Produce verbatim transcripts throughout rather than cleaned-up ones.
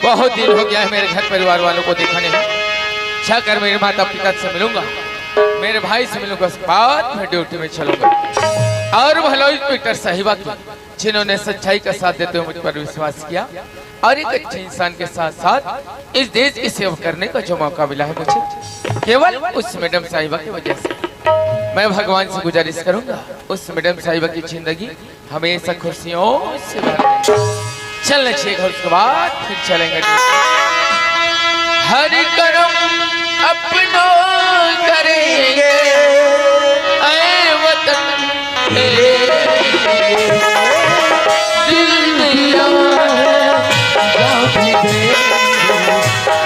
बहुत दिन हो गया है मेरे घर परिवार वालों को देखा नहीं। जाकर मेरे माता पिता से मिलूंगा, मेरे भाई से मिलूंगा, उसके बाद मैं ड्यूटी में चलूंगा। और भलोई पीटर साहिबा की, जिन्होंने सच्चाई का साथ देते हुए मुझ पर विश्वास किया और एक अच्छे इंसान के साथ साथ इस देश की सेवा करने का जो मौका मिला है मुझे, केवल उस मैडम साहिबा की वजह से। मैं भगवान से गुजारिश करूंगा, उस मैडम साहिबा की जिंदगी हमेशा खुशियों से भर दे। चलना चाहिए घर, उसके बाद फिर चलेंगे। हर करम अपनो करेंगे, ऐ वतन तेरे। दिल दिया है, जान भी देंगे,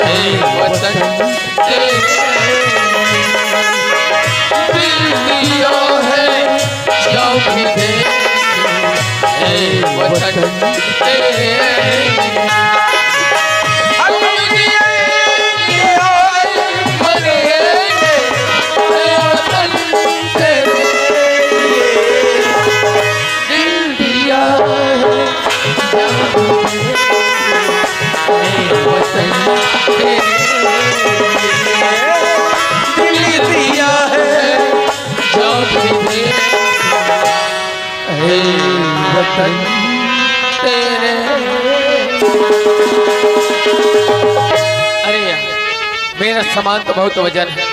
ऐ वतन तेरे। दिल दिया है, जान भी देंगे, ऐ वतन तेरे। हम जिएंगे और मरेंगे, ऐ वतन तेरे। दिल दिया है, जान भी देंगे, ऐ वतन तेरे। दिल दिया है, जान भी देंगे, ऐ वतन तेरे। अरे यार, मेरा सामान तो बहुत वजन है,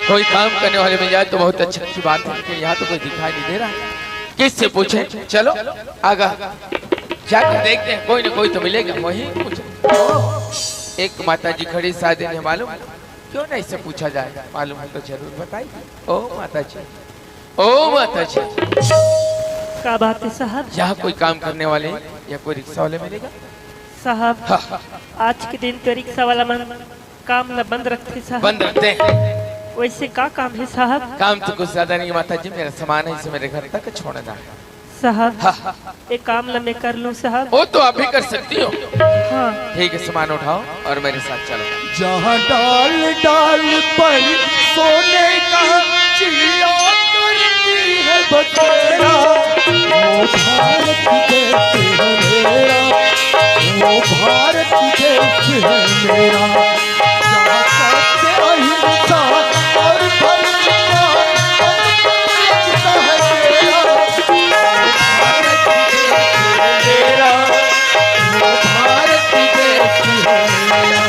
कोई काम करने वाले मिल जाए तो बहुत अच्छी अच्छी बात है, लेकिन यहाँ तो कोई दिखाई नहीं दे रहा। किससे पूछे? चलो आगा जाकर देखते हैं, कोई ना कोई तो मिलेगा। वही पूछे। एक माता जी खड़ी, शायद इन्हें मालूम। क्यों नहीं, इससे पूछा जाए, मालूम है तो जरूर बताइए। ओ माता जी, ओ माता जी। का बात है साहब? यहाँ कोई काम करने वाले या कोई रिक्शा वाले मिलेगा? साहब, हाँ। आज के दिन तो रिक्शा वाला मन काम ला बंद रखथे साहब। बंद रखते हैं। वैसे का काम है साहब? काम तो कुछ ज्यादा नहीं है माता जी, मेरा सामान है, इसे मेरे घर तक छोड़ना है। साहब, हाँ। एक काम ला मैं कर लूं साहब। वो तो आप भी कर सकती हो। हाँ। ठीक है, सामान उठाओ और मेरे साथ चलो। जहाँ डाल डाल पर सोने का चिड़िया करती है बसेरा, वो भारत देश है मेरा, वो भारत देश है मेरा। जहाँ सत्य अहिंसा और धर्म का पथ पर लिखता है तेरा, वो भारत देश है मेरा, वो भारत देश है मेरा।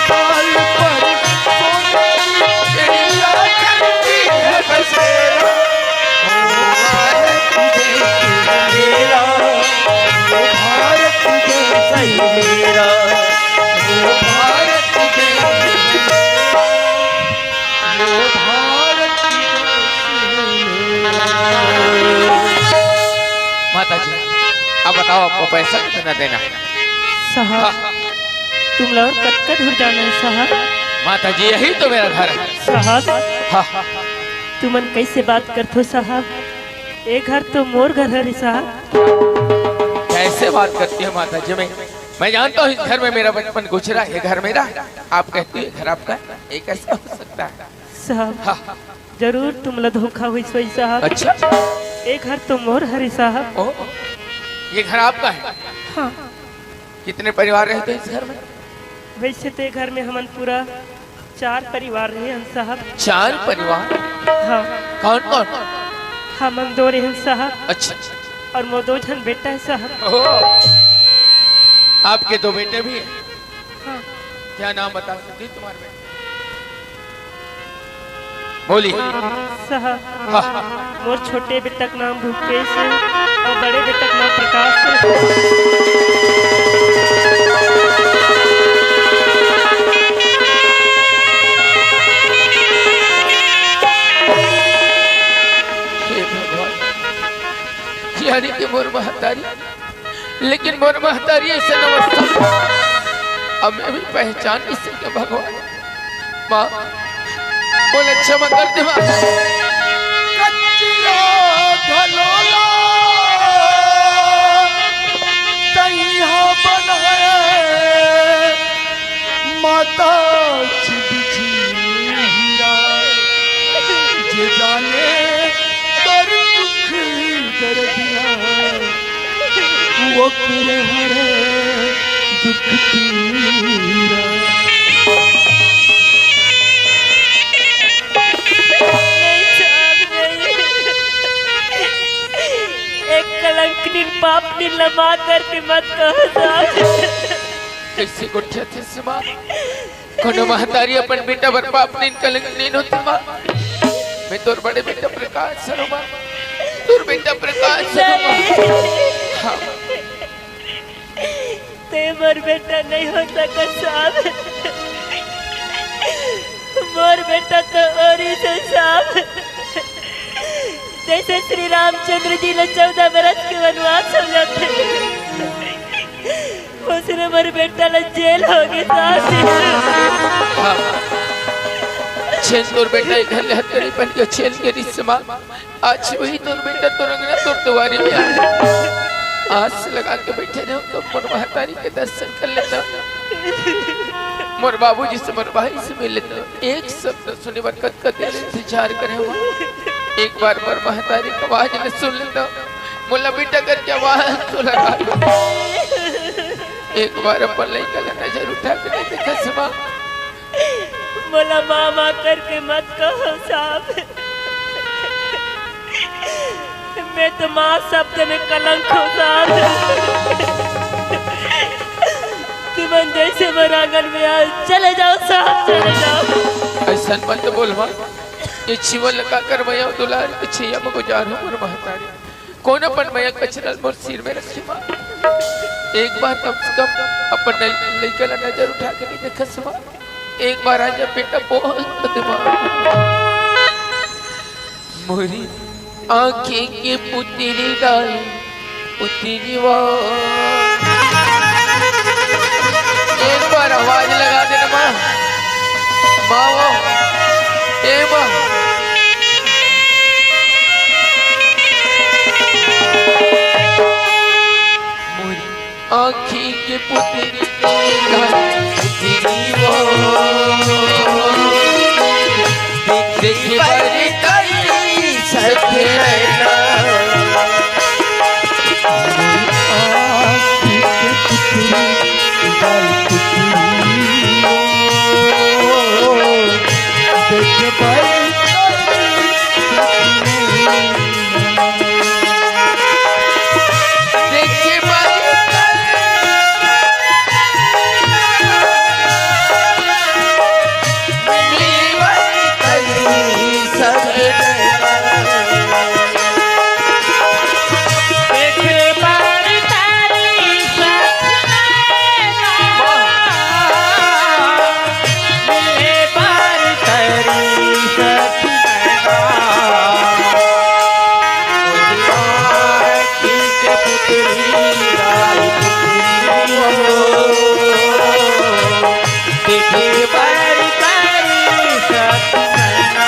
डाल डाल पर सोने की चिड़िया करती है बसेरा। वो भारत देश है मेरा, वो भारत देश है मेरा, वो भारत देश है मेरा, वो भारत देश है मेरा। माता जी, अब बताओ, आपको पैसा कितना देना है? साहब, हाँ। तुम ला और कतका दूर जाना है साहब? माता जी, यही तो मेरा घर है। साहब, हाँ। तुमन कैसे बात करथो साहब? ये घर तो मोर घर हरे साहब। कैसे बात करती हो माता जी? मैं, मैं जानता हूँ इस घर में मेरा बचपन गुजरा है, ये घर मेरा है। आप कहती हो ये घर आपका है? ये कैसे हो सकता है? साहब, हाँ। जरूर तुम ला धोखा होइस होही साहब। अच्छा। ये घर तो मोर हरे साहब। ओ, ये घर आपका है? हाँ। कितने परिवार रहते हैं इस घर में? वैसे तो ये घर में हमन पूरा चार परिवार रहे हन साहब। चार परिवार? हाँ। कौन कौन? हमन दो रहे हन साहब। अच्छा। और मोर दो झन बेटा है साहब। ओ, आपके दो बेटे भी हैं? हाँ। क्या नाम बता सकती हो तुम्हारे बेटे? बोली। साहब, हाँ। मोर छोटे बेटा के नाम भूपेश है और बड़े बेटा के नाम प्रकाश है। हे भगवान, यानी कि मोर महतारी, लेकिन मोर महतारी ऐसे अवस्था में अब मैं भी पहचान नहीं सके भगवान। माँ, बोले, "क्षमा कर दे माँ।" कचरा घलोला तैहा बनाए माता जी बिजली हीरा, जे जाने कर दुख दर्दिया, वो करे हरे दुख पीरा। नहीं साहब, नहीं। एक कलंकनीन पापनीन ला माँ करके मत कहो साहब। कइसे गोठियाथस माँ? कोनो महतारी अपन बेटा बर पापनीन कलंकनीन होथे माँ। मैं तोर बड़े बेटा प्रकाश हरंव माँ। तोर बेटा प्रकाश हरंव माँ। नहीं। हाँ। तें मोर बेटा नहीं हो सकस साहब। मोर बेटा तो ओरिस हे साहब, जइसे श्री रामचंद्र जी ला चौदह बरस के वनवास हो जाथे, वइसने मोर बेटा ला जेल होगे साहब। हाँ। जेन तोर बेटा ए घर ले हथकड़ी पहिर के जेल गे रिहिस माँ, आज वही तोर बेटा तोर अंगना तोर दुवारी में आय। आस लगा के बइठे रहेंव, त मोर महतारी के दर्शन कर लेतेंव, मोर बाबूजी से, मोर भाई से मिल लेतेंव। एक शब्द सुने बर कतका दिन ले इंतजार करे हंव। एक बार मोर महतारी के आवाज ल सुन लेतेंव, मोला बेटा करके आवाज तो लगा ले। एक बार अपन लइका ला नजर उठा के नहीं देखस माँ। मोला माँ, माँ करके मत कहो साहब। मैं तो माँ शब्द में कलंक हंव साहब। तुमन जइसे मोर आंगन में आए, चले जाओ साहब, चले जाओ। अइसन मत बोल माँ। ए जीवन ला काकर मया दुलार के छइया में गुजार हंव मोर महतारी। कोन अपन मया कचरा ल मोर सिर में रखे माँ? एक बार कम से कम अपन लइ-, लइका ला नजर उठा के नहीं देखस माँ? एक बार आजा बेटा, बोल तो दे माँ। मोरी आँखी के पुतरी लाल, पुतरी वो। एक बार आवाज लगा देना माँ। माँ वो, ए माँ। मोरी आँखी के पुतरी, पुतरी वो। देख बर कई सत नैना। आँखी के पुतरी, बाल पुतरी वो। देख बर कई सत नैना।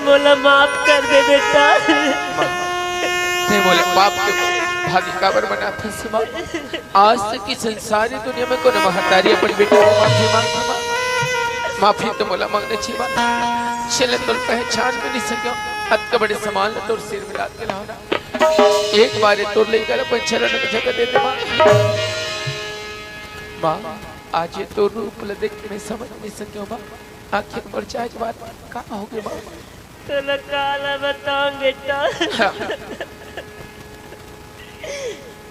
मोला माफ कर दे बेटा। माँ, तें मोला पाप के भागी काबर बनाथस माँ? आज तक इस संसारी दुनिया में कोनो महतारी अपन बेटा के माफी मांगथे माँ? माफी तो मोला मांगना चाहिए माँ। चले तोर पहचान भी नहीं सके, अतका बड़े सामान ला तोर सिर में लाद के लाना। एक बार तोर लइका ला अपन चरण में जगह दे दे माँ। माँ, आज ये तोर रूप ला देख के मैं समझ नहीं सके माँ। आखिर मोर जायज बात का होगे माँ? तोला काला बताऊं बेटा। हाँ।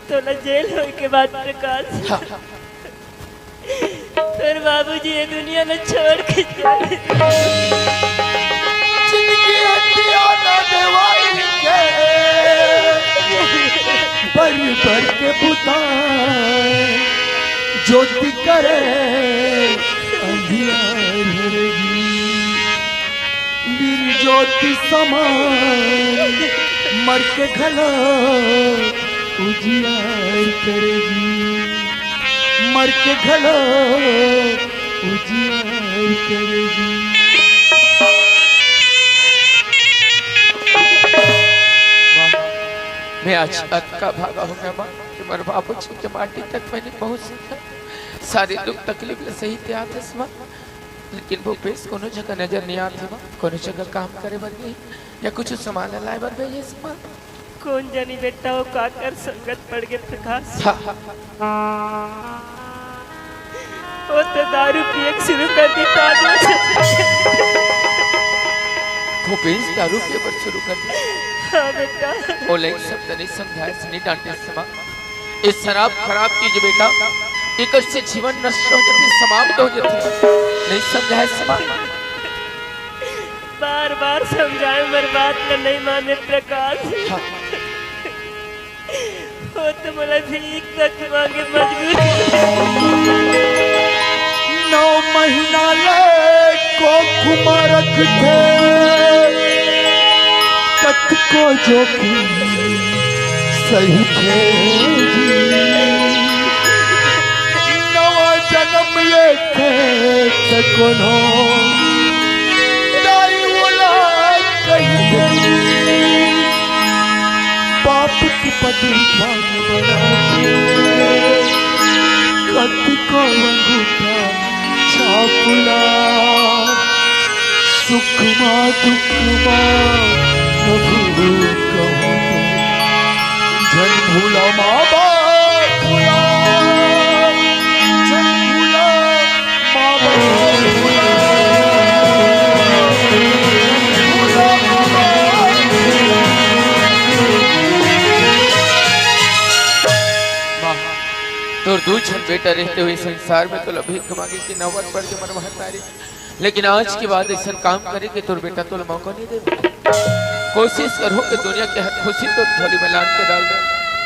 तोला जेल होए के बाद प्रकाश, हाँ। तोर बाबूजी ये दुनिया ला छोड़ के चले। जिनकी हत्या ना देवाई के, बर बर के बुता ज्योति करे अंधियार हरगी। निर्जो ज्योति समान मर के घलो उजियार करे जी, मर के घलो उजियार करे जी। मैं आज अतका भागा हो गया माँ कि मोर बाबूजी के माटी तक मैं नइ पहुँच सका। सारे दुख तकलीफ ले सही ते आथस माँ, लेकिन भूपेश कोनो जगह नजर नइ आथे माँ। कोनो जगह काम करे बर गे या कुछ सामान ला लाए बर गे हे माँ। कोन जनी बेटा, ओ काकर संगत पड़ गे प्रकाश। हाँ, हाँ। ओ तो दारू पिए के शुरू कर दी, तो आज वो भूपेश दारू पिए बर शुरू कर दी। हाँ बेटा। ओला एक शब्द नइ समझाए, नइ डांटे माँ। ये शराब खराब चीज बेटा, एकर से जीवन नष्ट हो जाथे, समाप्त हो जाथे। नइ समझाए माँ। बार बार समझाए, मोर बात ला नइ माने प्रकाश। हाँ। ओ तो मोला भीख तक मांगे मजबूर। नौ महीना ले कोख म रखथे, कतको जोखिम सहिथे जी। नवा जन्म लेथे त कोनो दाई ओला कहिथे, पाप के पदरी भाग बना के कतको अंगूठा छाप ला। सुख मा दुख मा प्रभु कहूँ तो झन भूला माँ बाप भूला, झन भूला माँ बाप भूला, झन भूला माँ बाप। माँ, तोर दू झन बेटा रहते हुए संसार में तोला भीख मांगे के नौबत पड़ के मोर महतारी, लेकिन आज के बाद अइसन काम करे के तोर बेटा तोला मौका नइ देवय। कोशिश करहूँ कि दुनिया के हर खुशी तोर झोली में लान के डाल दे।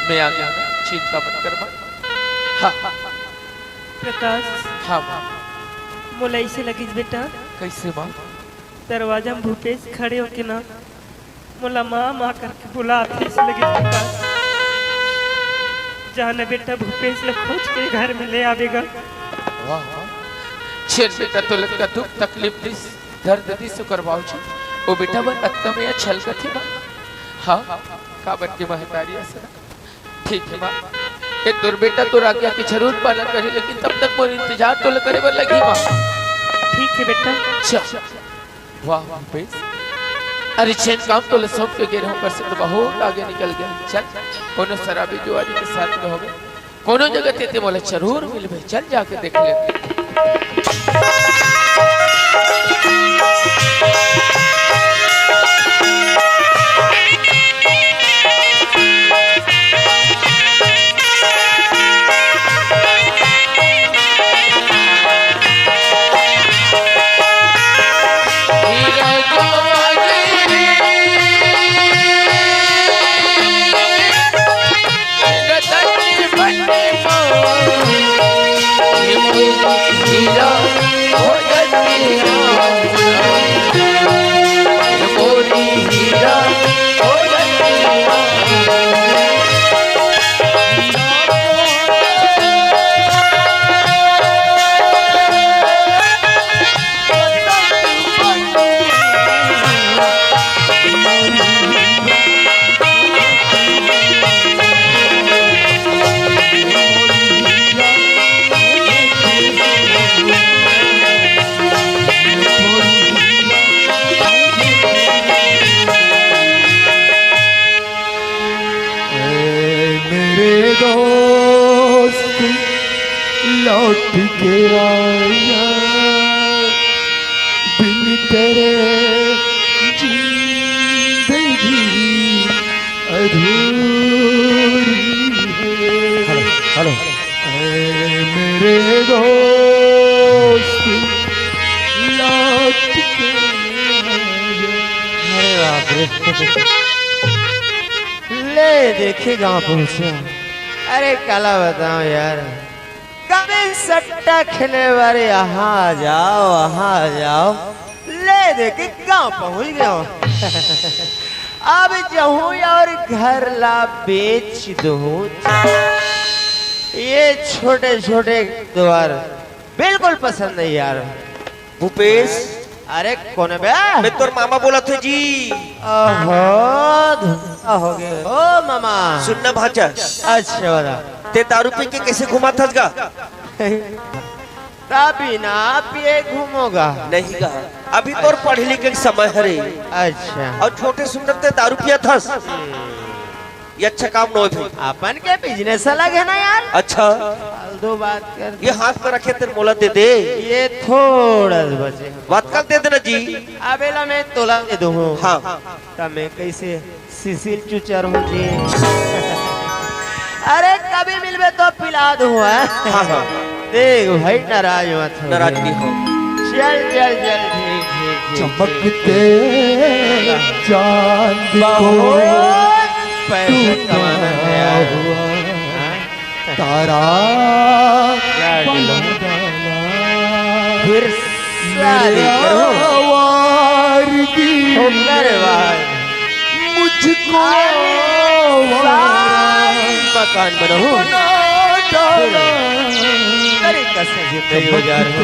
मैं आ गया, चिंता मत कर माँ। हाँ, हाँ। प्रकाश, हाँ माँ। मोला अइसे लगिस बेटा, कइसे माँ? दरवाजा में भूपेश खड़े होके ना मोला माँ, माँ करके बुलात हे, अइसे लगिस बेटा। जा ना बेटा, भूपेश ला खोज के घर में ले आबे गा। वाह, वाह। जेन बेटा तोला दुख तकलीफ दिस, दर्द दिस, ओकर बावजूद ओ बेटा बर अतका मया छलकत हे माँ। हाँ, काबर के महतारी अइसे ना। ठीक हे माँ, ए तोर बेटा तोर आज्ञा के जरूर पालन करही, लेकिन तब तक मोर इंतजार तोला करे बर लगही माँ। ठीक हे बेटा। चल। वाह भूपेश, अरे जेन काम तोला सौंप के गे रहेंव, ओकर से तो बहुत आगे निकल गे। चल, कोनो शराबी जुआरी के साथ में होबे, कोनो जगह ते, ते मोला जरूर मिलबे। चल, जाके देख ले। ए मेरे दोस्त, लौट के आजा, बिन तेरे जिंदगी अधूरी है। Hello, hello. ए मेरे दोस्त, लौट के आजा। अरे बाप रे। ले देखे गांव पहुंचा। अरे काला बताओ यार, कभी सट्टा खेले बारे यहाँ आ जाओ, वहाँ आ जाओ, दे दे के गांव पहुंच गयो। अब जाहूं और घर ला बेच दूं। ये छोटे छोटे द्वार बिल्कुल पसंद नहीं यार। भूपेश, अरे कौन है बे? मैं तोर मामा बोलत हूँ जी। ओहो, धुआं हो गए। ओ मामा। सुनना भांचा। अच्छा बता। ते दारू पी के कैसे घुमात हस गा? ता बिना पिए घूमोगा। नहीं गा, अभी तोर पढ़े लिखे के समय हरे। अच्छा। और छोटे सुंदर ते दारू पियत हस। ये अच्छा काम नोहे भाई। अपन के बिजनेस अलग है ना यार। अच्छा। फालतू बात कर। ये हाथ में रखे तेरे मोला दे दे। ये थोड़ा सा बचे। बात कर दे देना जी। अबेला मैं तोला दे दूँ। हाँ। तब मैं कैसे सिसिल चुचर हूँ जी। अरे कभी मिलबे तो पिला दूँ, हैं? हाँ, हाँ। देख भाई नाराज मत हो। नाराज नहीं हो। चल, चल, चल, ठीक, ठीक, ठीक, चमकते ठीक। चांद को बहुत पैसा कमाना है यार। हुआ। हाँ? तारा क्या बोलो? फिर शादी करो। वार की ठोकर भाई। मुझको आलीशान मकान बनाऊं। बना डाला। तरीका से जिंदगी गुजार हो।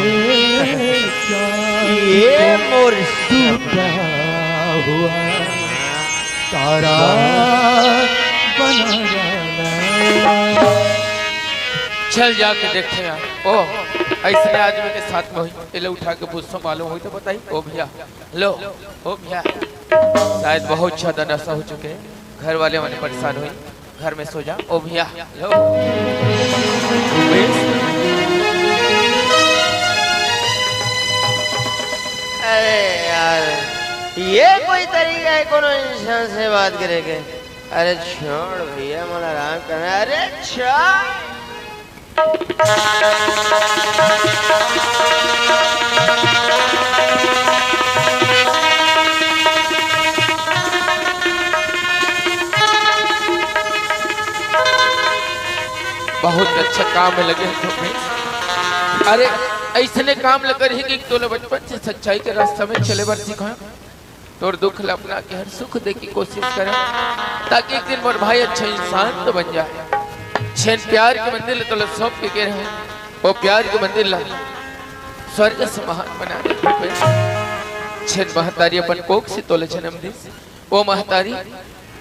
ये मोर टूटा हुआ तारा बना डाला। चल जाके देखे यार। ओ, ऐसे आदमी के साथ में हुई, ये ले उठा के पूछो, मालूम हुई तो बताई। ओ भैया, लो, ओ भैया, शायद बहुत ज्यादा नशा हो चुके हैं, घर वाले वाले परेशान हुई, घर में सो जा। ओ भैया, लो। अरे यार, ये कोई तरीका है कोनो इंसान से बात करे के? अरे छोड़ भैया, मोला आराम करना है। अरे छोड़। बहुत अच्छा काम में लगे हैं तुम भी। अरे, ऐसने काम ल करही कि तोला बचपन से सच्चाई के रास्ता में चले बर सिखाए। तोर दुख ल अपना के हर सुख दे के कोशिश करे, ताकि एक दिन मोर भाई अच्छा इंसान तो बन जाए। जेन प्यार के मंदिर ल तोला सौंप के गे रहे, वो प्यार के मंदिर ल स्वर्ग समान बना दे। जेन महतारी अपन कोख से तोला जन्म दे, वो महतारी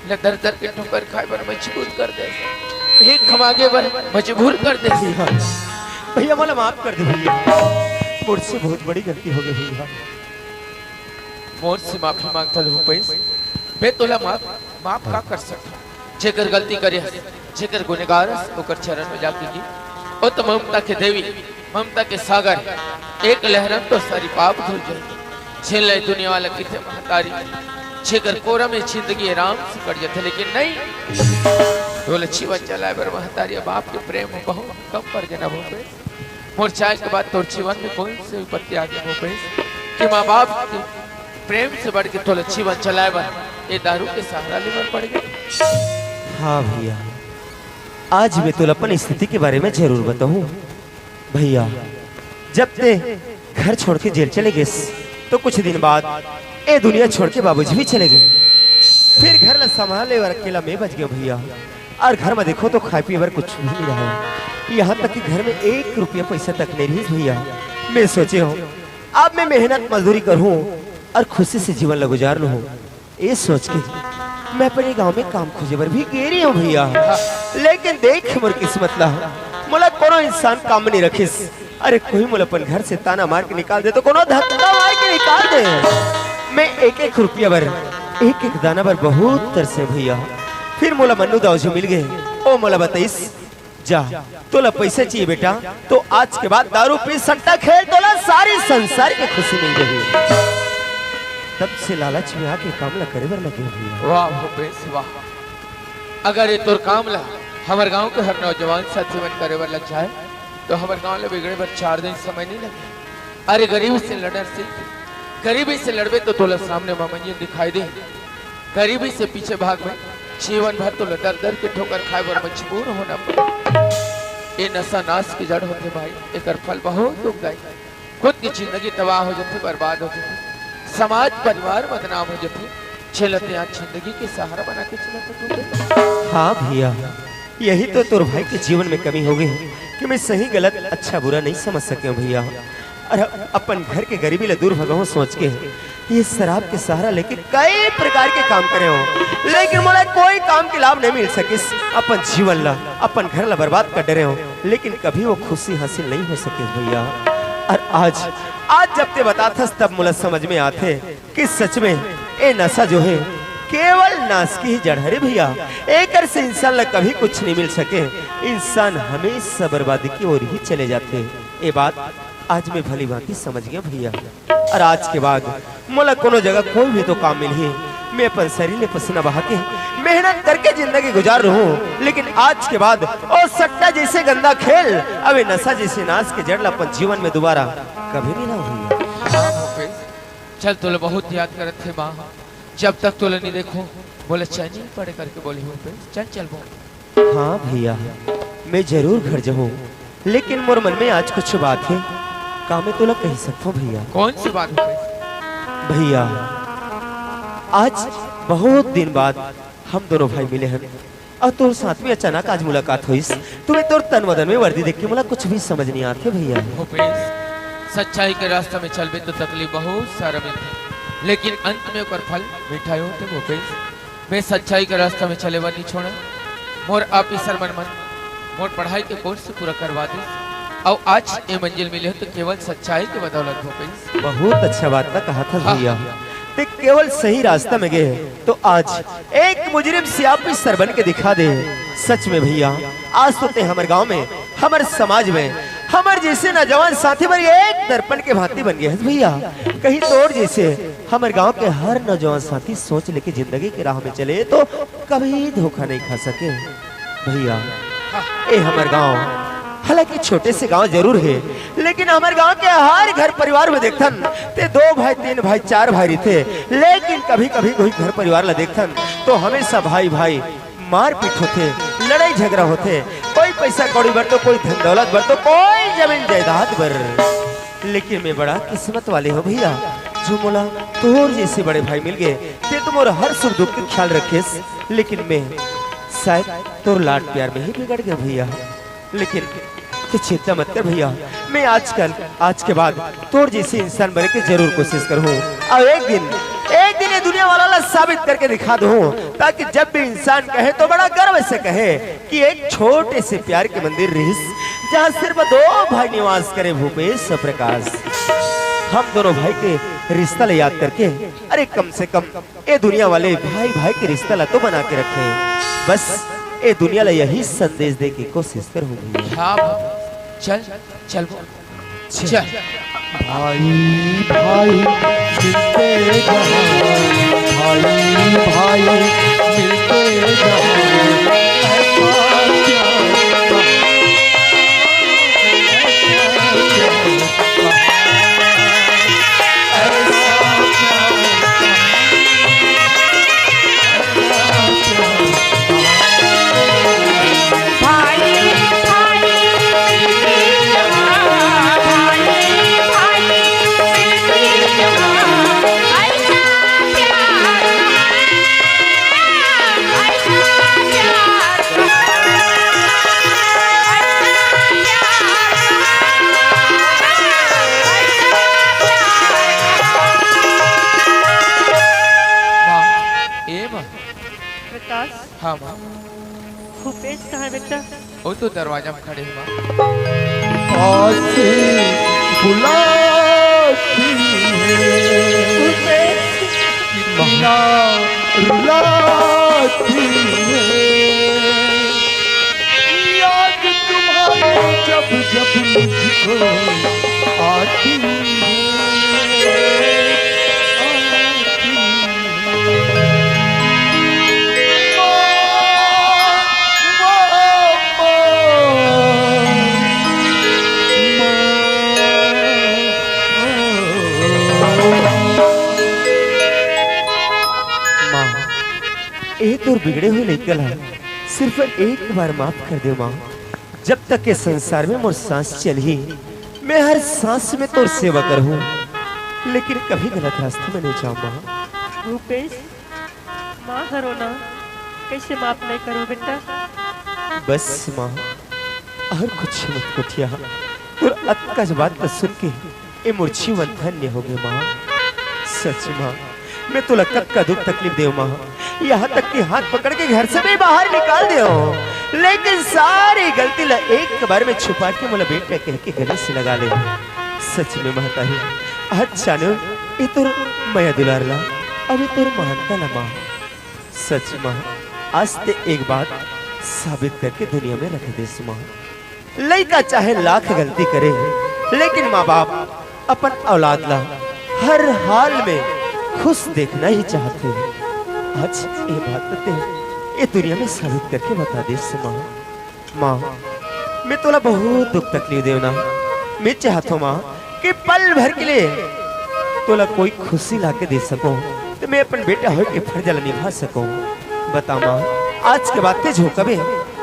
ल दर दर के ठोकर खाए बर मजबूर कर दे, भीख मांगे बर मजबूर कर दे। भैया, मोला माफ कर दे भैया, मोर से बहुत बड़ी गलती हो गई भैया। मोर से माफी मांगथस भूपेश, मैं तोला माफ, माफ का कर सकथंव? जेकर गलती करे हस, जेकर गुनहगार हस, ओकर चरण में जाके गिर। ओ त ममता के देवी, ममता के सागर, एक लहर म तोर सारी पाप धुल जाही। जेन ल दुनिया वाला कहिथे महतारी, जेकर कोरा में जिंदगी आराम से कट जाथे, लेकिन नहीं, तोला जीवन चलाए बर महतारी बाप के प्रेम बहुत कम पर गे ना भूपेश। मोर जाए के बाद तोर जीवन में कौन सी विपत्ति आ गई भूपेश, कि माँ बाप के प्रेम से बढ़ के तोला जीवन चलाए बर ये दारू के सहारा लेबर पड़ गए? हाँ भैया, आज मैं तोला अपन स्थिति के बारे में जरूर बताऊं। भैया, जब ते घर छोड़ के जेल चले गेस, तो कुछ दिन बाद ए दुनिया छोड़ के बाबूजी भी चले गए। फिर घर ला संभाले बर अकेला मैं बच गया भैया। और घर में देखो तो खाए पिए बर कुछ भी नहीं रहा है। यहाँ तक कि घर में एक रुपया पैसा तक नहीं रही भैया। मैं सोचे हूँ, अब मैं मेहनत मजदूरी करूँ और खुशी से जीवन ला गुजार लूँ। ये सोच के मैं अपने गांव में काम खोजे बर भी गे रही हूँ भैया। लेकिन देख मोर किस्मत ला, मोला कोनो इंसान काम में नहीं रखिस। अरे कोई मोला अपन घर से ताना मार के निकाल दे, तो कोनो धक्का मार के निकाल दे। मैं एक एक रुपया बर, एक एक दाना बर बहुत तरसे भैया। फिर मोला मन्नू दाऊ जी मिल गए, ओ मोला बताइस, जा, तोला पैसा चाहिए बेटा, तो आज के बाद दारू पी, सट्टा खेल, तोला सारी संसार की खुशी मिल जाही। तब से लालच में आके काम ला करे बर लगे हुए हैं। वाह भूपेश वाह, अगर ये तोर काम ला हमर गांव के हर नौजवान साथी मन करे बर लग जाए, तो हमर गांव ला बिगड़े बर चार दिन समय नहीं लगे। अरे गरीबी से लड़ना सीख, गरीबी से लड़बे तो तोला सामने म मंजिल दिखाई दे। गरीबी से पीछे भागबे, जीवन भर तोला दर दर के ठोकर खाए बर मजबूर होना पड़े। ये नशा नाश की जड़ होथे भाई, एकर फल बहुत दुखदाई। खुद की जिंदगी तबाह हो जाथे, बर्बाद हो जाथे। समाज परिवार बदनाम हो जाथे, जेला ते आज जिंदगी के सहारा बना के चलत हे तू। हाँ भैया, यही तो तोर भाई के जीवन में कमी हो गई कि मैं सही गलत, अच्छा बुरा नहीं समझ सके हूँ भैया। और अपन घर के गरीबी ले दूर भगाऊं सोच के ये शराब के सहारा लेके कई प्रकार के काम करे हूँ, लेकिन मोला कोई काम के लाभ नहीं मिल सकिस। अपन जीवन ला, अपन घर ला बर्बाद कर डरे हूँ, लेकिन कभी वो खुशी हासिल नहीं हो सकिस भैया। और आज, आज जब ते बताथस तब मोला समझ में आथे कि सच में ए नशा जो है केवल नाश की ही जड़ हरे भैया। एकर से इंसान ला कभी कुछ नहीं मिल सके, इंसान हमेशा बर्बादी की ओर ही चले जाथे। ए बात आज मैं भली भांति समझ गया भैया। और आज के बाद मोला कोनो जगह कोई भी तो काम मिलही, मैं अपन शरीर ले पसीना बहा के मेहनत करके जिंदगी गुजार रहूं, लेकिन आज के बाद ओ सट्टा जैसे गंदा खेल, अबे नशा जैसे नाश के जड़ ला अपन जीवन में दोबारा कभी नहीं लाऊं भैया। हाँ भूपेश, चल तोला बहुत याद करत हे माँ, जब तक तोला नहीं देखो बोले चैन नहीं पड़े करके बोली भूपेश, चल चलबो। हाँ भैया, मैं जरूर घर जाहूँ, लेकिन मोर मन में आज कुछ बात है, का मैं तोला कही सकता हूँ भैया? कौन सी बात है? भैया, आज बहुत दिन बाद हम दोनों भाई मिले हैं और तोर साथ में अचानक आज मुलाकात होइस, तुम्हें तोर तन बदन में वर्दी देख के मोला कुछ भी समझ नहीं आते भैया। भूपेश, सच्चाई के रास्ता में चलबे तो तकलीफ बहुत सारा मिलथे, लेकिन अंत में ओकर फल मीठा होथे भूपेश। मैं सच्चाई के रास्ता में चले बर नहीं छोड़ा। मोर ऑफिसर मन मन मोर पढ़ाई के कोर्स पूरा करवा दे, अउ आज ये मंजिल मिले हो तो केवल सच्चाई के बदौलत हो गई। बहुत अच्छा बात ना कहा था हाँ। भैया, ते केवल सही रास्ता में गए तो आज एक मुजरिम सियापी सर बन के दिखा दे। सच में भैया, आज तो ते हमर गांव में, हमर समाज में, हमर जैसे नौजवान साथी बर एक दर्पण के भांति बन गए हैं भैया। कहीं तोर जैसे हमर गांव के हर नौजवान साथी सोच लेके जिंदगी के राह में चले तो कभी धोखा नहीं खा सके भैया। ए हमर गांव हालांकि छोटे से गांव जरूर है, लेकिन हमर गांव के हर घर परिवार में देखथन ते दो भाई, तीन भाई, चार भाई रहिथे, लेकिन कभी कभी कोई घर परिवार ला देखथन तो हमेशा भाई भाई मारपीट होथे, लड़ाई झगड़ा होथे, कोई पैसा कौड़ी बर तो कोई धन दौलत बर तो कोई जमीन जायदाद बर। लेकिन मैं बड़ा किस्मत वाले हो भैया, जो मोला तोर जैसे बड़े भाई मिल गए, ते तो मोर हर सुख दुख के ख्याल रखेस। लेकिन मैं शायद तोर लाड प्यार में ही बिगड़ गया भैया। लेकिन तू चिंता मत कर भैया, मैं आजकल, आज के बाद तोर जैसे इंसान बने के जरूर कोशिश करूँ। और एक दिन, एक दिन ये दुनिया वाला ला साबित करके दिखा दूँ, ताकि जब भी इंसान कहे तो बड़ा गर्व से कहे कि एक छोटे से प्यार के मंदिर रिहिस, जहाँ सिर्फ दो भाई निवास करे, भूपेश और प्रकाश। हम दोनों भाई के रिश्ता ले याद करके, अरे कम से कम ए दुनिया वाले भाई भाई के रिश्ता ला तो बना के रखे। बस ए दुनिया ला यही संदेश दे के कोशिश करूँ भैया। हाँ बाबू, चल, चल, चल। भाई भाई मिलते जहाँ, भाई भाई मिलते जहाँ, ऐसा प्यार कहाँ, ऐसा प्यार कहाँ, ऐसा प्यार कहाँ। माँ, ए माँ। प्रकाश। हाँ माँ। भूपेश कहाँ है बेटा? वो तो दरवाजा में खड़े हैं माँ। आंखें बुलाती है, भूपेश। कितना रुलाती है। याद तुम्हारी जब जब मुझको आती है, आती है। माँ, माँ, माँ, माँ। माँ, ए तोर बिगड़े हुए लइका ला सिर्फ एक बार माफ कर दे माँ। जब तक ये संसार में मोर सांस चलही, मैं हर सांस में तोर सेवा करहूँ। लेकिन कभी गलत रास्ता में नहीं जाऊँ माँ। भूपेश, माँ हरो ना, कैसे माफ नहीं करो बेटा? बस माँ, और कुछ मत कोठिया। तोर अतका बात ल सुन के ए मोर जीवन धन्य हो गए माँ। सच माँ, मैं तोला कतका दुख तकलीफ देव माँ, यहाँ तक कि हाथ पकड़ के घर से भी बाहर निकाल देव, लेकिन सारी गलती ला एक बार में छुपा के मोला बेटा कह के गले से लगा ले। सच में महतारी, आज जानो, ये तोर मया दुलार ला, अब ये तोर महानता ला माँ। सच माँ, आज ते एक बात साबित करके दुनिया में रख देस माँ। लइका चाहे लाख गलती करे, लेकिन माँ बाप अपन औलाद ला हर हाल में खुश देखना ही चाहथे। आज ये बात ते ये दुनिया में साबित करके बता देस माँ। माँ, मैं तोला बहुत दुख तकलीफ देव ना। मैं चाहत हूँ माँ कि पल भर के लिए तोला कोई खुशी ला के दे सकूँ, तो मैं अपन बेटा होए के फर्ज ला निभा सकूँ। बता माँ, आज के बाद ते झोंकबे,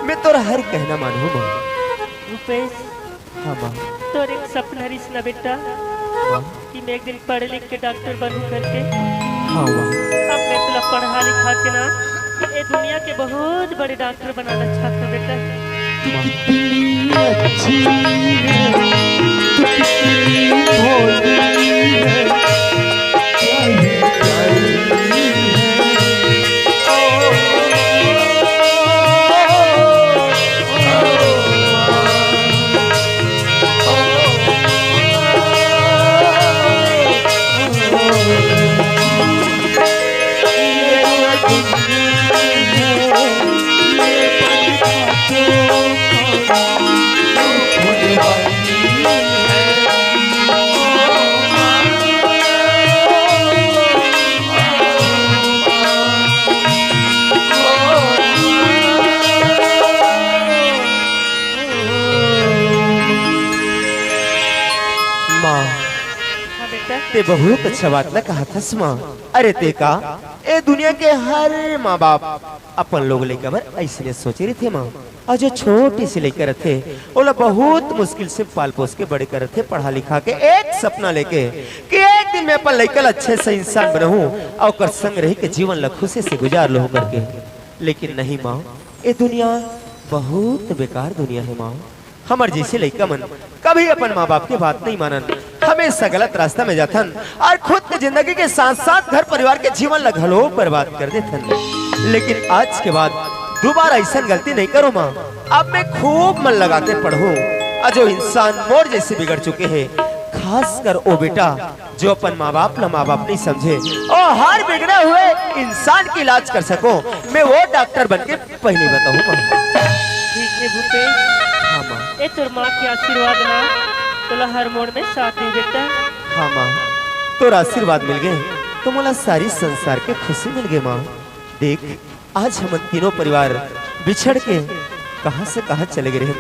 मैं तोरा हर कहना मानहूँ माँ। भूपेश, हाँ माँ। तोर एक सपना रिस ना बेटा, माँ। कि मैं एक दिन पढ़ लिख के डॉक्टर बनूं करके। हाँ माँ। अब मैं तोला पढ़ा लिखा के ना, ये दुनिया के बहुत बड़े डॉक्टर बनाना चाहता हूँ बेटा। तू कितनी अच्छी है, तू कितनी भोली है, क्या ही प्यारी है। ओ, ओ, ओ, ओ, ओ, ओ, माँ, हाँ बेटा। ते बहुत अच्छा बात ला कहा थस माँ। अरे ते का, ए दुनिया के हर माँ बाप अपन लोग लइका बर अइसने सोचे रहिथे माँ। अउ जो छोटी सी लइका रथे, ओला बहुत मुश्किल से पाल पोस के बड़े करथे, पढ़ा लिखा के एक सपना लेके कि एक दिन मैं अपन लइका ला अच्छे से इंसान बनाहूँ अउ ओकर संग रह के जीवन ला खुशी से गुजार लूँ करके। लेकिन नहीं माँ, ये दुनिया बहुत बेकार दुनिया है माँ। हमर जैसे लइका मन कभी अपन माँ बाप के बात नहीं मानन, हमेशा गलत रास्ता में जाथन अउ खुद के जिंदगी के साथ साथ घर परिवार के जीवन ला घलो बर्बाद कर देथन। लेकिन आज के बाद दोबारा अइसन गलती नहीं करो माँ। अब मैं खूब मन लगा के पढ़ूँ। अउ जो इंसान मोर जैसे बिगड़ चुके हैं, खासकर ओ बेटा जो अपन माँ बाप ला माँ बाप नहीं समझे अउ हर बिगड़े हुए इंसान के इलाज कर सको, मैं वो डॉक्टर बन के पहले बताऊँ माँ। ठीक है भूपेश, हाँ माँ। ए तोर माँ के आशीर्वाद ना तोला हर मोड़ में साथ दे बेटा। हाँ माँ, तोर आशीर्वाद मिल गए तो मोला सारी संसार के खुशी मिल गए माँ। देख, आज हमन तीनों परिवार बिछड़ के कहाँ से कहाँ चले गए रहेन,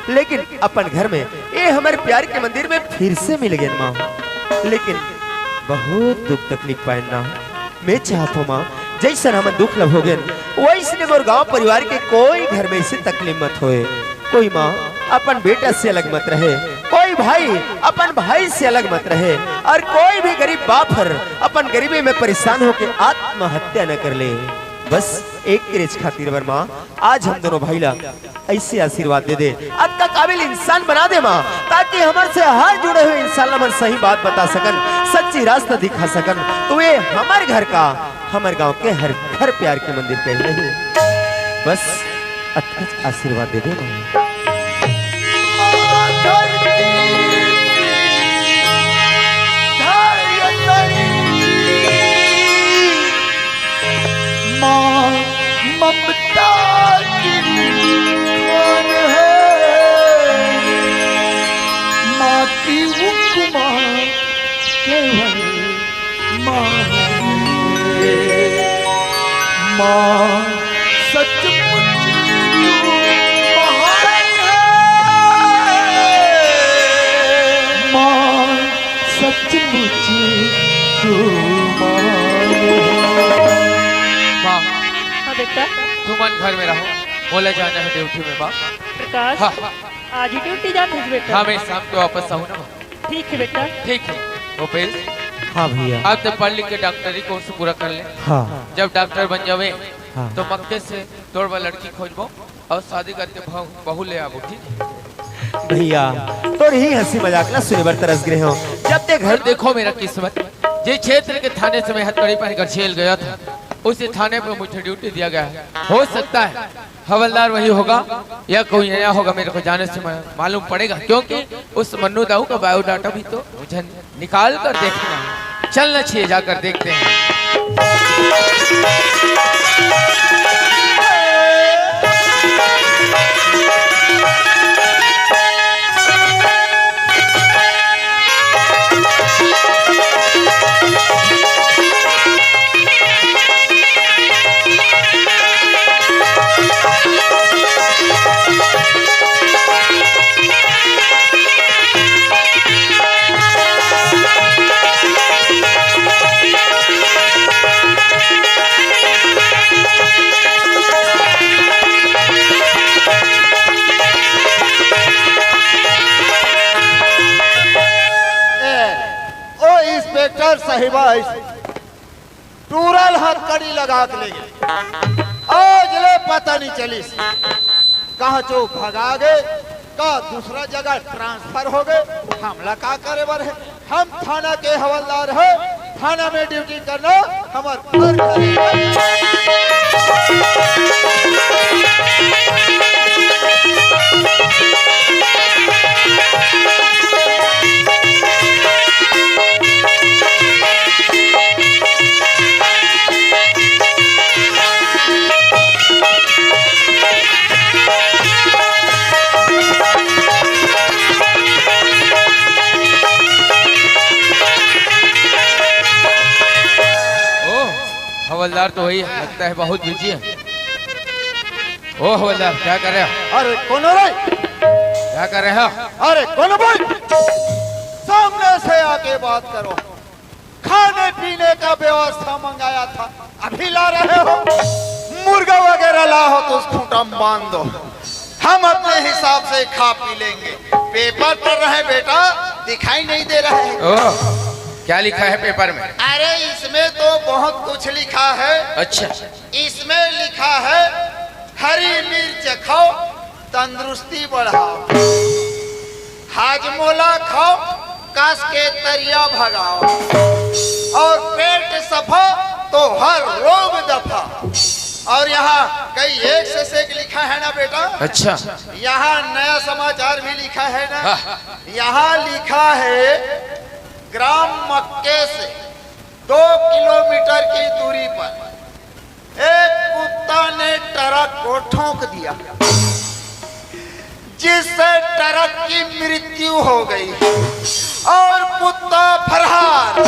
लेकिन अपन घर में, ये हमर प्यार के मंदिर में फिर से मिल गए माँ। लेकिन बहुत दुख तकलीफ पाएन ना। मैं चाहत हूँ माँ, जैसन हमन दुख ला भोगेन, वैसने मोर गांव परिवार के कोई घर में ऐसे तकलीफ मत होए। कोई माँ अपन बेटा से अलग मत रहे, कोई भाई अपन भाई से अलग मत रहे, अउ कोई भी गरीब बाप हर अपन गरीबी में परेशान होके आत्महत्या न कर ले। बस एक रिच खातिर बर माँ, आज हम दोनों भाई ला ऐसे आशीर्वाद दे दे, अतका काबिल इंसान बना दे माँ, ताकि हमर से हर जुड़े हुए इंसान ला हमन सही बात बता सकन, सच्ची रास्ता दिखा सकन। तो ये हमर घर का, हमर गांव के हर घर प्यार के मंदिर कहीं नहीं। बस अतकच आशीर्वाद दे दे माँ। माँ धरती, धरती, माँ ममता की खान है, माँ की उपमा केवल माँ है। माँ सचमुच तू महान है। माँ सचमुच तू महान है। माँ, हाँ बेटा। तुमन घर में रहो, मोला जाना है ड्यूटी में माँ। प्रकाश, हाँ। आज ही ड्यूटी जात हस बेटा? हाँ, मैं शाम को वापस आऊँ ना माँ। ठीक है बेटा। ठीक है भूपेश। हाँ भैया। अब तो पढ़ लिख के डॉक्टरी कोर्स पूरा कर ले। हाँ। जब डॉक्टर बन जावे, हाँ। तो मक्के से तोर बर लड़की खोजबो और शादी करके बहू, बहू ले आबो, ठीक है? भैया, तोर ही हंसी मजाक ला सुने बर तरस गए हो। जब ते घर देखो मेरा किस्मत, जिस क्षेत्र के थाने से मैं हथकड़ी पहनकर जेल गया था, उसी थाने पर मुझे ड्यूटी दिया गया है। हो सकता है हवलदार वही होगा या कोई नया होगा, मेरे को जाने से मा-, मालूम पड़ेगा, क्योंकि उस मन्नू दाऊ का बायोडाटा भी तो मुझे निकाल कर देखना है। चलना चाहिए, जाकर देखते हैं। ए, ओ इंस्पेक्टर साहिबा, टूरा ल हथकड़ी लगा के ले गे। आज ले पता नहीं चलिस, कहाँ चो भगा गे, का दूसरा जगह ट्रांसफर हो गे। हमला का करे बर है? हम थाना के हवलदार है, थाना में ड्यूटी करना हमर फर्ज है। ओ, हवलदार तो वही लगता है, बहुत बिजी है। ओ हवलदार, क्या कर रहे हो? अरे कौन हो रे? क्या कर रहे हो? अरे कौन हो भाई? सामने से आके बात करो। खाने पीने का व्यवस्था मंगाया था, अभी ला रहे हो? मुर्गा वगैरह ला हो तो उस खूंटा में बांध दो, हम अपने हिसाब से खा पी लेंगे। पेपर पढ़ रहे बेटा, दिखाई नहीं दे रहा है? ओह, क्या लिखा है पेपर में? अरे इसमें तो बहुत कुछ लिखा है। अच्छा। इसमें लिखा है, हरी मिर्च खाओ, तंदुरुस्ती बढ़ाओ, हाजमोला खाओ, कस के तरिया भगाओ, और पेट सफा तो हर रोग दफा। और यहाँ कई एक से एक लिखा है ना बेटा। अच्छा। यहाँ नया समाचार भी लिखा है ना। हाँ। यहाँ लिखा है, ग्राम मक्के से दो किलोमीटर की दूरी पर एक कुत्ता ने ट्रक को ठोंक दिया, जिससे ट्रक की मृत्यु हो गई और कुत्ता फरार।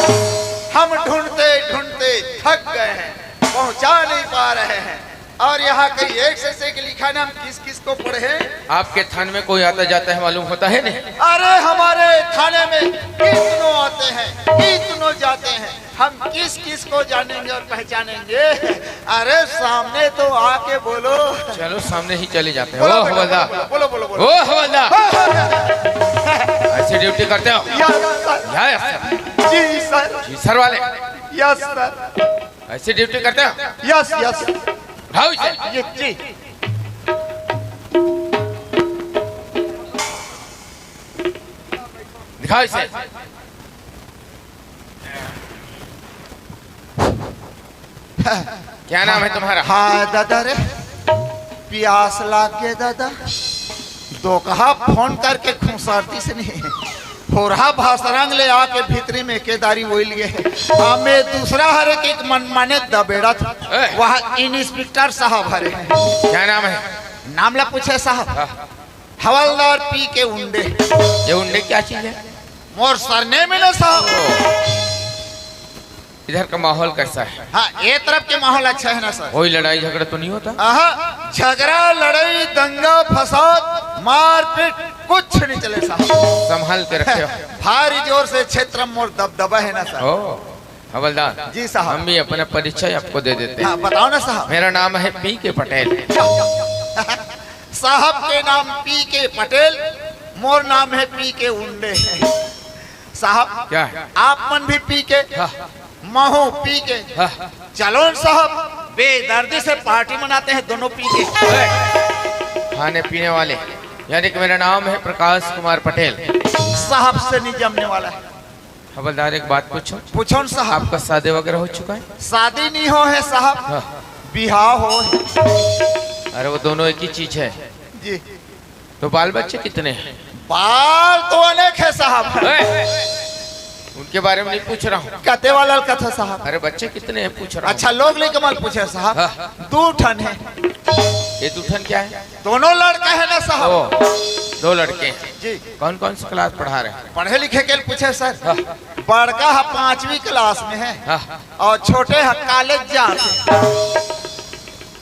हम ढूंढते ढूंढते थक गए हैं, पहुंचा नहीं पा रहे हैं। और यहाँ कहीं एक से एक लिखा है ना, हम किस किस को पढ़े? आपके थाने में कोई आता जाता है, मालूम होता है नहीं? अरे हमारे थाने में कितनों आते हैं, कितनों जाते हैं, हम किस किस को जानेंगे और पहचानेंगे? अरे सामने तो आके बोलो। चलो सामने ही चले जाते हैं। बोलो ओ बेटा, हवलदार। बोलो, बोलो, बोलो, बोलो। ओ हवलदार। हाँ, हाँ, हाँ। ऐसी ड्यूटी करते हो? Yes sir. Yes sir. जी सर। जी सर वाले। Yes sir. ऐसी ड्यूटी करते हो? Yes yes. उठाओ इसे। ये जी। दिखाओ इसे। क्या नाम है तुम्हारा? हाँ दादा रे, प्यास लाग गे दादा। दोकहा फोन करके खुसारतिस नहीं, होरहा भाषरंग ले आके भीतरी में केदारी ओइल गे। हमें दूसरा हरे के एक मनमाने दबेड़ा था। ए। वह इंस्पेक्टर साहब हरे। क्या नाम है? नाम ला पूछे साहब। हाँ। हवलदार पी के उंडे। ये उंडे क्या चीज है? मोर सरनेम है ना साहब। इधर का माहौल कैसा है? हाँ, ये तरफ के माहौल अच्छा है ना सर? कोई लड़ाई झगड़ा तो नहीं होता? आहा, झगड़ा, लड़ाई, दंगा, फसाद, मारपीट कुछ नहीं चले साहब। संभाल के रखे हो। भारी जोर से क्षेत्र में मोर दबदबा है ना सर? ओ, हवलदार। जी साहब। हम भी अपना परिचय आपको दे देते हैं। हाँ, बताओ ना साहब। मेरा नाम है पी के पटेल। साहब के नाम पी के पटेल, मोर नाम है पी के उंडे। साहब, क्या है? आप मन भी पी के, हाँ। महू पी के, हाँ। चलो न साहब, बेदर्दी से पार्टी मनाते हैं दोनों पी के। ए, खाने पीने वाले, यानी कि मेरा नाम है प्रकाश कुमार पटेल। साहब से नहीं जमने वाला है। हवलदार, एक बात पूछो। पूछो न साहब। आपका शादी वगैरह हो चुका है? शादी नहीं हो है साहब, हाँ। बिहाव हो है। अरे, वो दोनों एक ही चीज है। जी। तो बाल बच्चे कितने हैं? बाल तो अनेक है साहब। ए, उनके बारे में नहीं पूछ रहा हूँ। कते वाला कथा साहब? अरे, बच्चे कितने हैं पूछ रहा हूँ। अच्छा, लोग लेके मल पूछे साहब। हाँ। दू ठन है। ये दू ठन क्या है? दोनों लड़का है ना साहब। ओ, दो लड़के हैं। जी। कौन कौन सी क्लास पढ़ा रहे हैं? पढ़े लिखे के पूछे सर। हाँ। बड़का है पांचवी क्लास में है। हाँ। और छोटे है कॉलेज जाते।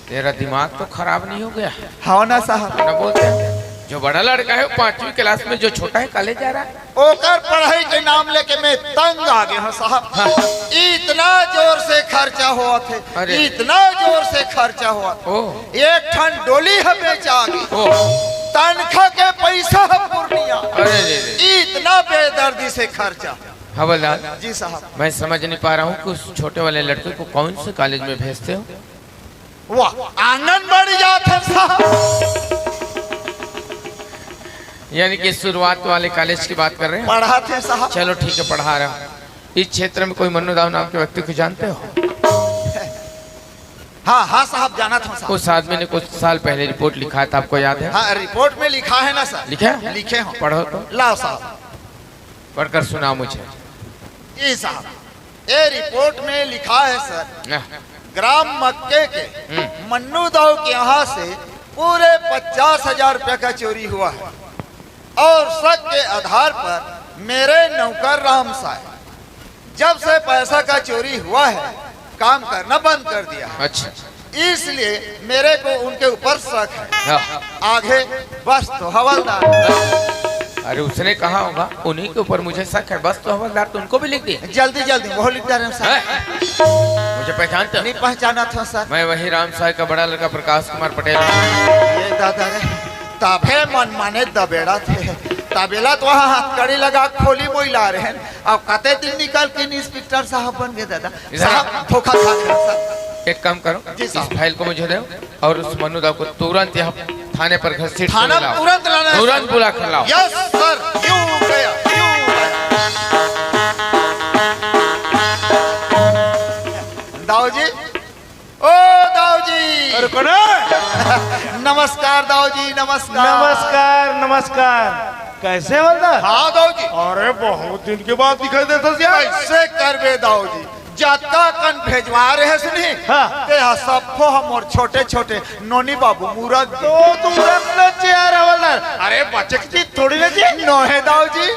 तेरा दिमाग तो खराब नहीं हो गया? हाँ ना साहब। ना बोलते हैं। जो बड़ा लड़का है वो पांचवी क्लास में, जो छोटा है कॉलेज जा रहा है। ओकर पढ़ाई के नाम लेके मैं तंग आ गया हूँ साहब। हाँ। इतना जोर से खर्चा हुआ थे, अरे। इतना जोर से खर्चा हुआ थे। ओ। एक ठन डोली है बेचा गई। ओ। तनखा के पैसा है पूर्णिया। अरे रे रे। इतना बेदर्दी से खर्चा। हवलदार, जी साहब। मैं समझ नहीं पा रहा हूँ कि उस छोटे वाले लड़के को कौन से कॉलेज में भेजते हो? वाह, आंगनबाड़ी जात है साहब। यानी कि शुरुआत वाले कॉलेज की बात कर रहे हैं? पढ़ात है साहब। चलो ठीक है, पढ़ा रहा हूँ। इस क्षेत्र में कोई मन्नू दाव नाम के व्यक्ति को जानते हो? हाँ, हाँ साहब, जाना था साहब। उस आदमी ने कुछ साल पहले रिपोर्ट लिखा था, आपको याद है? हाँ, रिपोर्ट में लिखा है ना सर। लिखा है? लिखे हो। पढ़ो तो। लाओ साहब। पढ़कर सुनाओ मुझे। जी साहब, ये रिपोर्ट में लिखा है सर, हाँ। ग्राम मक्के के हम्म। मन्नू दाव के यहाँ से पूरे पचास हजार रुपया का चोरी हुआ है और शक के आधार पर मेरे नौकर राम साय जब से पैसा का चोरी हुआ है, काम करना बंद कर दिया है। अच्छा। इसलिए मेरे को उनके ऊपर शक है। हाँ। आगे बस तो हवलदार। अरे, उसने कहा होगा, उन्हीं के ऊपर मुझे शक है, बस तो हवलदार, तो उनको भी लिख दिए। जल्दी जल्दी वो लिख दे रहे हैं सर। हैं? मुझे पहचानते हो? नहीं पहचाना था सर। मैं वही राम साय का बड़ा लड़का प्रकाश कुमार पटेल हूँ। ये दादा रे, तभे मन माने दबेड़ा थे। तबेला तो वहाँ हथकड़ी लगा खोली मोई ला रहे हैं। अब कते दिन निकल के इंस्पेक्टर साहब बन गए दादा। इधर साहब, धोखा खा गए सर। एक काम करो, जी साहब। इस फाइल को मुझे दो और उस मनु दा को तुरंत यहाँ थाने पर घसीट कर थाना लाओ। तुरंत लाना है तुरंत सर। बुला कर लाओ। यस सर, यूं गया, यूं गया। दाऊ जी, ओ दाऊ जी। अरे कौन है? नमस्कार दाऊ जी, नमस्कार। नमस्कार, नमस्कार। कैसे हवलदार? हाँ दाऊ जी। अरे बहुत दिन के बाद दिखाई देता यार। कैसे करबे दाऊ जी? जतका कन भेजवा रहे सुनी। हाँ। ते हा सब हो हमर छोटे छोटे नोनी बाबू मूरख। तो तू रख ले यार हवलदार। अरे बच्चे की चीज थोड़ी ना जी। नोहे दाऊ जी।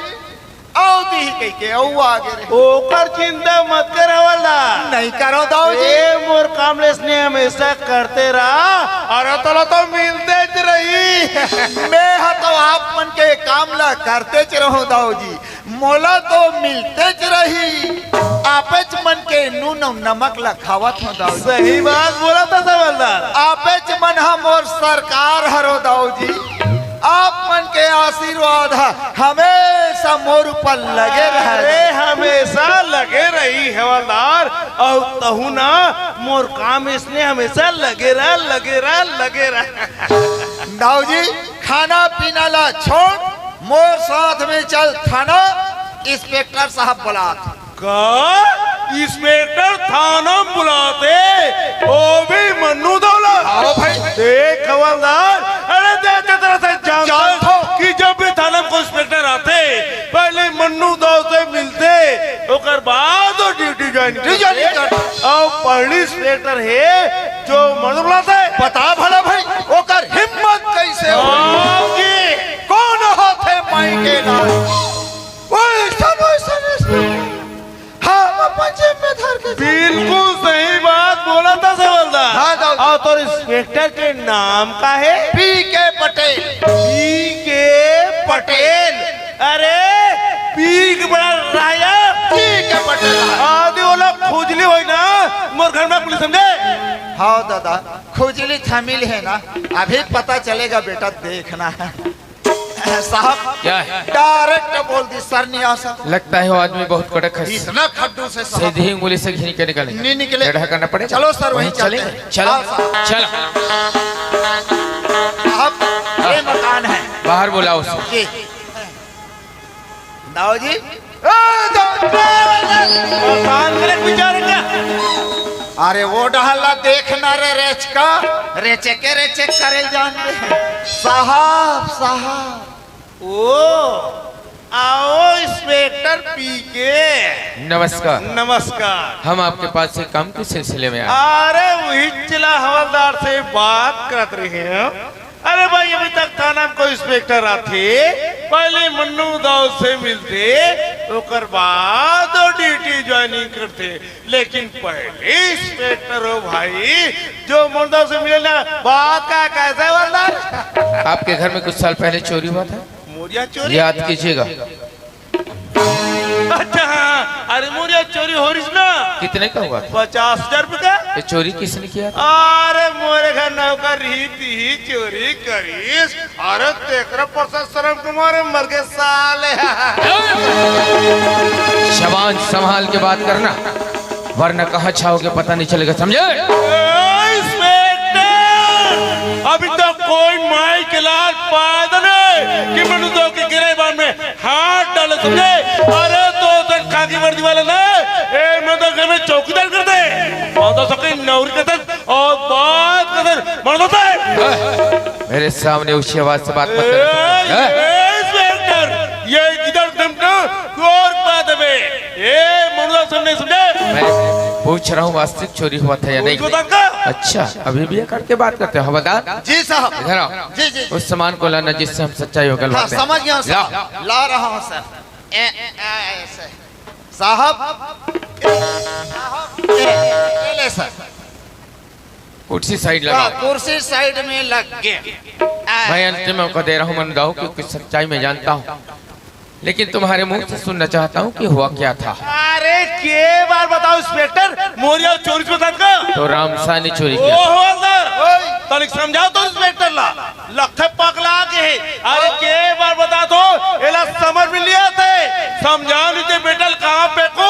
आओ दी कह के आओ आगे रे। ओकर चिंता मत कर हवलदार। नहीं करो दाऊ जी। ए मोर काम ले इसने हमेशा करते रहा। अरे तोला तो मिलते च रही। मैं हा तो आप मन के काम ला करते च रहूं दाऊ जी। मोला तो मिलते च रही। आपेच मन के नून अउ नमक ला खावत हो दाऊ जी। सही बात बोला था हवलदार। आपेच मन हा मोर सरकार हरो दाऊ जी। आप मन के आशीर्वाद ह हमेशा मोर ऊपर लगे रहे। अरे, हमेशा लगे रही हवलदार, अउ तहू ना मोर काम इसने हमेशा लगे रह, लगे रह, लगे रह। दाऊ जी, खाना पीना ला छोड़, मोर साथ में चल थाना, इंस्पेक्टर साहब बुलात। का? इंस्पेक्टर थाना में बुलाते, वो भी मन्नू दौलत? आओ भाई। देख हवलदार, अरे देख तेरा से जानता जानता हूँ। कि जब भी थाना में कोई इंस्पेक्टर आते, पहले मन्नू दौलत से मिलते, ओकर बाद वो ड्यूटी ज्वाइन ड्यूटी ज्वाइन करते। करते। अब पहली इंस्पेक्टर है जो मन्नू बुलाते। बता भला भाई, ओकर हिम्मत कैसे हो? आओ जी। कौन होते माई के लाल? वैसन, वैसन, वैसन। हम अपन जेब में धर के बिल्कुल सही बात बोला था हवलदार। हाँ, दाऊ जी। और तोर इंस्पेक्टर के नाम का है? पी के पटेल। पी के पटेल। अरे, पी के बड़ा राया। पी के पटेल। आदि वो लोग खुजली होई ना, मोर घर में पुलिस समझे? हाँ दादा, खुजली थमिल है ना, अभी पता चलेगा बेटा, देखना। साहब, क्या है? डायरेक्ट बोल दी सर, नहीं आ सकता। लगता है वो आदमी बहुत कड़क है। इतना खड्डू से साहब सीधी उंगली से घिन के निकले। नहीं निकले। लड़ा करना पड़ेगा। चलो सर, वहीं वहीं चलते चलेंगे। हैं। चलो। आओ साहब। चलो। साहब, ये हाँ। मकान है। बाहर बुलाओ उसको। जी। दाऊ जी। ए, दाऊ जी। मकान करे बेचारे का। अरे वो डहला देखना रे रेचका। रेचे के रेचे करे जान दे। साहब, साहब। ओ, आओ इंस्पेक्टर पीके। नमस्कार। नमस्कार। हम आपके पास से काम के सिलसिले में आए। अरे वही चिला हवलदार से बात करत रहे हैं। अरे भाई, अभी तक थाना में कोई इंस्पेक्टर आथे, पहले मन्नू दाऊ से मिलथे, ओकर बाद वो ड्यूटी ज्वाइनिंग करथे। लेकिन पहले इंस्पेक्टर हो भाई, जो मन्नू दाऊ से मिले ना, बात का कैसे हवलदार? आपके घर में कुछ साल पहले चोरी हुआ था, मोरिया चोरी? याद कीजिएगा। अच्छा, हाँ, अरे मोरिया चोरी हो रही ना। कितने का हुआ था? पचास हजार रुपये का। ये चोरी किसने किया था? अरे मोरे घर नौकर रही थी, चोरी करीस। अरे तेकरा प्रसाद शर्म के मारे मर गए साले। जबान संभाल के बात करना, वरना कहाँ छाओगे पता नहीं चलेगा, समझे? ए, इंस्पेक्टर, अभी तो कोई माई के लाल पैदा नहीं कि मन्नू दाऊ के गिरेबान में हाथ डाले, समझे? अरे तो तक खाकी वर्दी वाला ना, ए, मैं तो घर में चौकीदार कर दे, और तो सके नौकरी करते और बात करते, मर जाता है। ए, मेरे सामने ऊंची आवाज से बात मत ए, करो। ए, ए? ए, इंस्पेक्टर, ये इधर तुम ना और बात है। ए, मन्नू दाऊ, समझे, समझे? मैं पूछ रहा हूँ, वास्तविक चोरी हुआ था या नहीं? पूछो तक का? अच्छा, अभी भी ये करके बात करते हो, हवलदार? जी साहब। इधर आओ। जी, जी, जी। उस सामान को लाना जिससे हम सच्चाई हो हाँ, गलवाते हैं। समझ गया हूँ साहब। लाओ। ला रहा हूँ सर। ए, ए, ऐसे। साहब, ए, साहब, ए, ये ले सर। कुर्सी साइड लगाओ। हाँ, कुर्सी साइड में लग गए। आ। मैं अंतिम मौका दे रहा हूँ मन्नू दाऊ, क्योंकि सच्चाई मैं जानता हूँ, लेकिन तुम्हारे मुंह से सुनना चाहता हूँ कि हुआ क्या था। अरे के बार बताओ इंस्पेक्टर, मोरिया चोरी से बता का? तो रामसानी चोरी किया। ओहो अंदर, तनिक समझाओ तो इंस्पेक्टर ला, लखे पगला के है। अरे के बार बता दो, एला समझ में लिया थे, समझा नहीं थे बेटा कहाँ पे को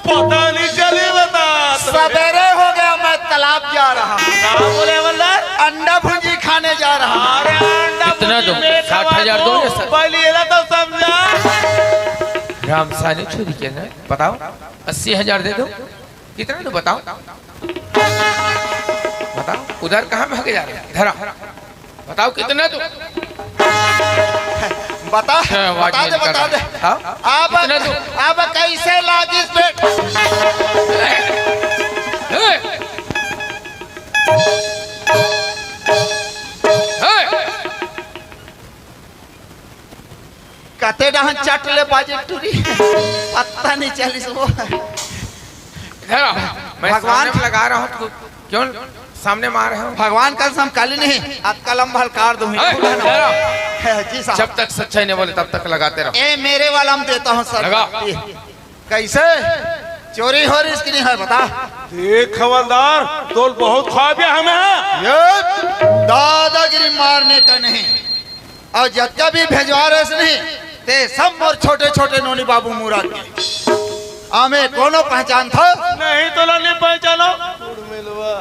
पता नहीं चली बता। सवेरे हो गया, मैं तालाब जा रहा हूँ। क्या बोले हवलदार? अंडा भुर्जी खाने जा रहा हूँ। अरे अंडा कितना भुर्जी दो? में साठ हजार दो या सर? पहले ये तो समझा। रामसानी चोरी किया ना? बताओ, अस्सी हजार दे दो। कितना दो बताओ? बताओ, उधर कहाँ भागे जा रहे हैं? धरा। बताओ कितना दो? बता, हाँ, बता दे, बता दे। हाँ? आप, कितना दो? आप कैसे लाजिस बेट? ए! ए! कते डहन चट ले बाजे टूरी, पता नहीं चलिस वो। इधर आओ, मैं भगवान सामने में लगा रहा हूँ, तो क्यों सामने में आ रहे हो? भगवान कसम कल नहीं, अतका लंबा हलकार दूँ। ए, इधर आओ। जी साहब। जब तक सच्चाई नहीं बोले तब तक लगाते रहो। ए, मेरे वाला हम देता हूँ सर। लगा। ये कैसे चोरी हो रही इसकी नहीं है, बता। देख हवलदार, तोल बहुत खवाबे हमें। ये दादागिरी मारने का नहीं। अउ जतका भी भेजवा रहे नहीं, ते सब मोर छोटे-छोटे नोनी बाबू मुराद के। आमे कोनो पहचान था? नहीं तो ला नहीं पहचानो।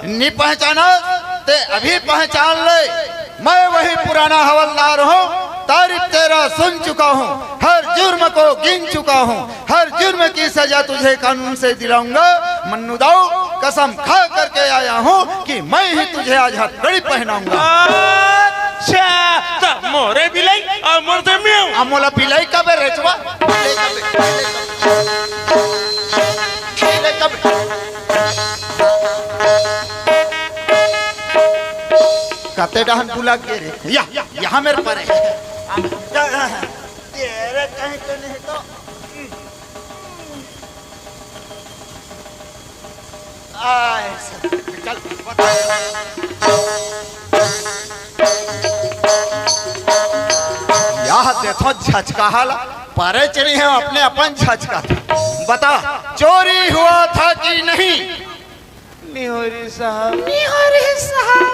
नहीं पहचाना, ते अभी पहचान ले। मैं वही पुराना हवलदार हूँ, तारीफ तेरा सुन चुका हूँ, हर जुर्म को गिन चुका हूँ। हर जुर्म की सजा तुझे कानून से दिलाऊंगा। मन्नू दाऊ, कसम खा करके आया हूँ कि मैं ही तुझे आज हथकड़ी पहनाऊंगा। अच्छा, तो मोरे बिलाई और मोर से म्याऊ। अब मोला बिलाई कबे रेचवा? बिलाई कबे? बिलाई कबे? कते डहन बुला के रे? या, यहाँ मेरे पर है। तेरे कहीं तो नहीं तो। आए, चल, बता। यह देखो झचका हाल, परे चढ़ी है अपने अपन झचका। बता, चोरी हुआ था कि नहीं? निहोरी साहब। निहोरी साहब।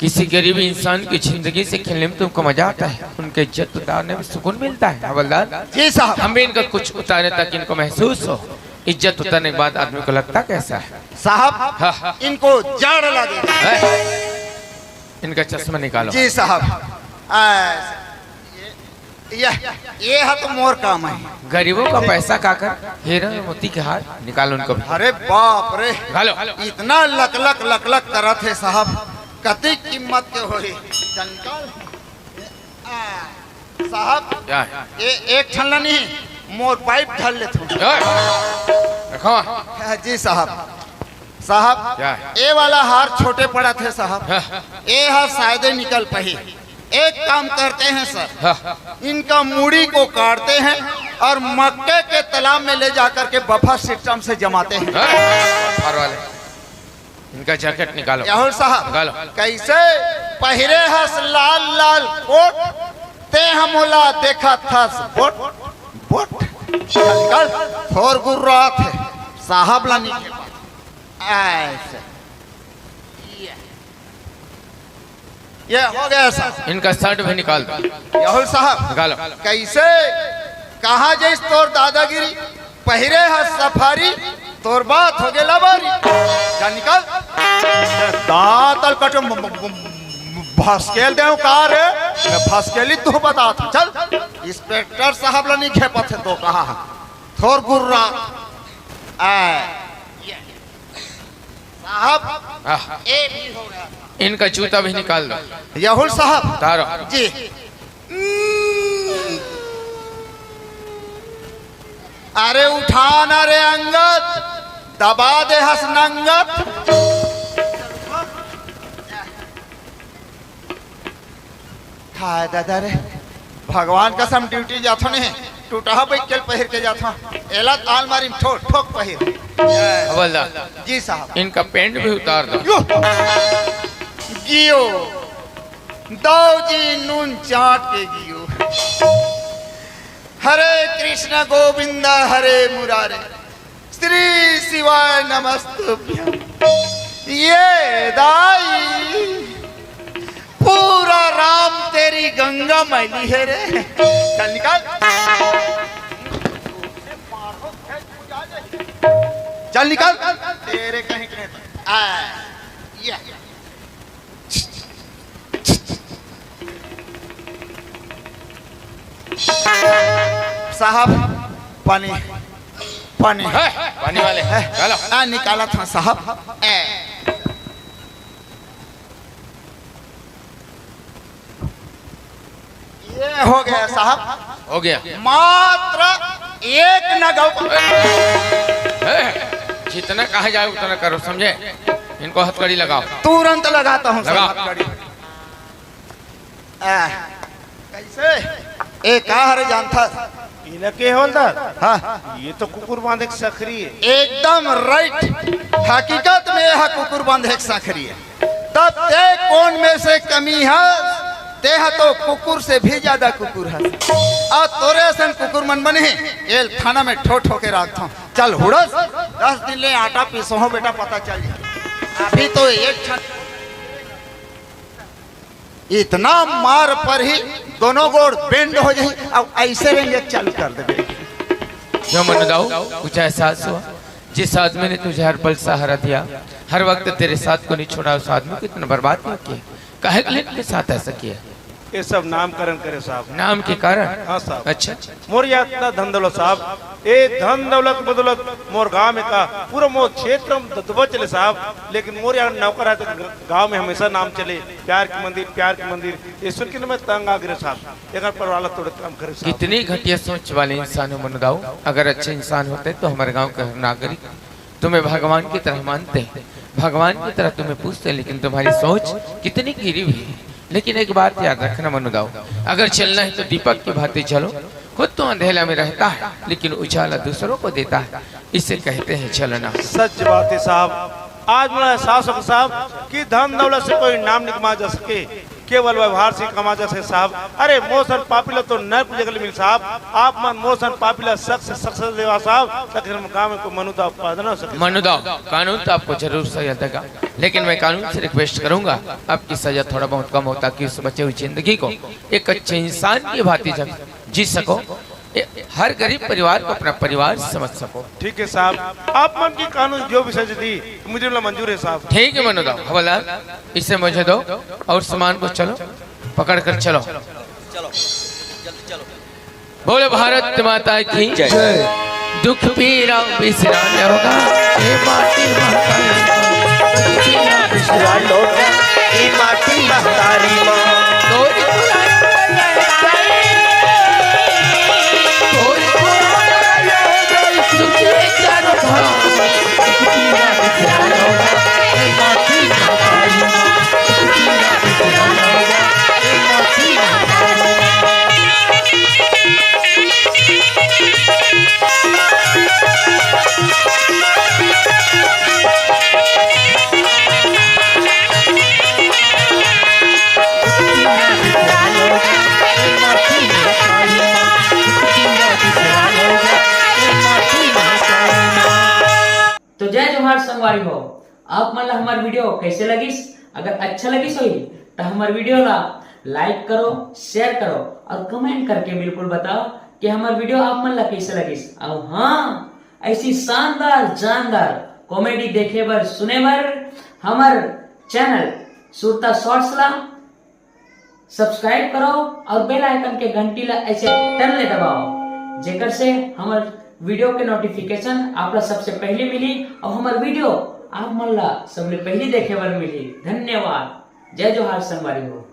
किसी गरीब इंसान की जिंदगी से खेलने में तुमको मजा आता है, उनके इज्जत उतारने में सुकून मिलता है हवलदार। जी साहब। हम भी इनका कुछ उतारे ताकि इनको महसूस हो। इज्जत उतारने के बाद आदमी को लगता कैसा है? साहब, हाँ। इनको जाड़ लगे। है? इनका चश्मा निकालो। जी साहब। आ, ये, ये हा तो मोर काम है। गरीबों का पैसा खाकर हीरा मोती के हार निकालो उनको भी। अरे बाप रे, निकालो। इतना लक लक लक लक करत हे साहब, कति कीमत के होही? चल निकाल। आ, साहब, क्या है? ये एक ठन ला नहीं, मोर पाइप धर लेथों। ए, रखो। हाँ, जी साहब। साहब, क्या है? ये वाला हार छोटे पड़त हे साहब। हाँ। ये हार शायदे निकल पाही। एक काम करते हैं सर, हाँ। इनका मूड़ी को काटते हैं और मक्के के तालाब में ले जाकर के बफर सिस्टम से जमाते हैं। हाँ, हार वाले, इनका जैकेट निकालो। राहुल साहब, निकालो। कैसे पहिरे हस लाल लाल कोट, ते हमोला देखत हस बोट बोट। निकल, थोर गुर्रात हे, साहब ला नहीं। ऐसे। ये हो गया साहब। इनका शर्ट भी निकाल दो। राहुल साहब, निकालो। कैसे? कहाँ जइस तोर दादागिरी? पहिरे ह सफारी, तोर बात हो गे लबारी। जा निकल। दांत ल कटो, म-, म-, म-, भसकेल देव का रे? मैं भसकेली तू बतात हूँ। चल, इंस्पेक्टर साहब ला नहीं घेपत हे तो कहा। थोर गुर्रा। आ। साहब, आह। ये भी हो गया। इनका जूता भी निकाल दो। राहुल साहब। उतारो। जी। अरे उठा ना रे अंगत, दबा दे हस नंगत। हाय दादा रे, भगवान कसम ड्यूटी जाथो ने, टूटहा बैग के पहिर के जाथो। एला आलमारी में ठो-, ठोक पहिर। हवलदार, जी साहब। इनका पैंट भी उतार दो। यो। गियो। दाऊ जी नून चाट के गियो। हरे कृष्ण गोविंद हरे मुरारे। श्री शिवाय नमस्तुभ्यम। ये दाई, पूरा राम तेरी गंगा मैली है रे। चल निकाल। चल निकाल। तेरे कहीं के आ, ये। साहब, पानी, पानी। है, पानी वाले। है। चलो। आ, निकाला था साहब। ए। ये हो गया साहब। हो गया। मात्र एक नगौ। ए, जितना कहा जाए उतना करो, समझे? इनको हथकड़ी लगाओ। तुरंत लगाता हूँ सर, लगाओ। हथकड़ी। आ, कैसे? ए, का हरे जानथस? इला के हवलदार? हाँ। ये तो कुकुर बांधे के सखरी है। एकदम राइट। हकीकत में यह कुकुर बांधे के सखरी है। तब ते कौन में से कमी है? ते ह तो कुकुर से भी ज्यादा कुकुर है। आ तोरे असन कुकुर मन बने हैं, एल थाना में ठो ठो के रखता हूँ। चल हुड़स, दस दिन ले आटा पीसो हो बेटा, पता चल जाए। अभी तो एक क्षण इतना मार पर ही दोनों गोड़ बेंड हो जाही, अब ऐसे रेंगे चालू कर देबे। क्यों मनु दाऊ, कुछ एहसास हुआ? जिस आदमी ने तुझे हर पल सहारा दिया, हर वक्त तेरे साथ को नहीं छोड़ा, उस आदमी को इतना बर्बाद क्यों किया? काहे के लिए इनके साथ ऐसा किया? ये सब नामकरण करे साहब। नाम के कारण? हाँ साहब। अच्छा। मोर याद था धन दौलत साहब, ए धन दौलत बदौलत मोर गांव में का पूरा मोर क्षेत्र में दबदबा चले साहब, लेकिन मोर यहाँ नौकर है तो ग-, गांव में हमेशा नाम चले, प्यार के मंदिर, प्यार के मंदिर। ये सुन के ना मैं तंग आ गए साहब, एक परिवार ला तोड़े काम करे साहब। कितनी घटिया सोच वाले इंसान हो मनु दाऊ। अगर अच्छे इंसान होते तो हमारे गांव के हर नागरिक तुम्हें भगवान की तरह मानते, भगवान की तरह तुम्हें पूजते, लेकिन तुम्हारी सोच कितनी गिरी हुई है। लेकिन एक बात याद रखना मनु दाऊ, अगर चलना है तो दीपक की भांति चलो। खुद तो अंधेला में रहता है, लेकिन उजाला दूसरों को देता है, इसे कहते हैं चलना। सच बात है साहब। आज मोला एहसास होगा साहब कि धन दौलत से कोई नाम नहीं कमाया जा सके, केवल व्यवहार से कमा जा सके साहब। अरे मोसन पापी ला तो नरक जगह मिल साहब। आप मन मोसन पापी ला सख्त से सख्त सजा देवा साहब, ताकि हम गांव में कोई मनुदा उत्पादन हो सके। मनुदा, कानून तो आपको जरूर सजा देगा, लेकिन मैं कानून से रिक्वेस्ट करूंगा, आपकी सजा थोड़ा बहुत कम हो, ताकि उस बचे हुई जिंदगी को एक अच्छे इंसान की भांति जी सको। ए, हर गरीब परिवार को अपना परिवार समझ सको। ठीक है साहब, आप मन की कानून जो भी सजा दी, मुझे वाला मंजूर है साहब। ठीक है मनुदा, हवलदार, इसे मुझे दो और सामान को चलो पकड़ कर चलो। चलो, जल्दी चलो। बोले भारत माता की जय। दुख पीरा बिसराने होगा, ये माटी माता की। दुख पीरा बिसराने होगा, ये माटी महतारी माँ। तो जय जोहार संगवारी हो, आप मन ला हमर वीडियो कैसे लगिस? अगर अच्छा लगिस होही त हमर वीडियो ला लाइक करो, शेयर करो और कमेंट करके बिल्कुल बताओ कि हमर वीडियो आप मन ला कैसे लगिस। और हाँ, ऐसी शानदार जानदार कॉमेडी देखे बर सुने बर हमर चैनल सुरता शॉर्ट्स ला सब्सक्राइब करो और बेल आइकन के घंटी ला ऐसे टन ले दबाओ, जेकर से हमर वीडियो के नोटिफिकेशन आप ला सबसे पहले मिली और हमर वीडियो आप मन ला सबले पहले देखे बर मिली। धन्यवाद। जय जोहार संगवारी हो।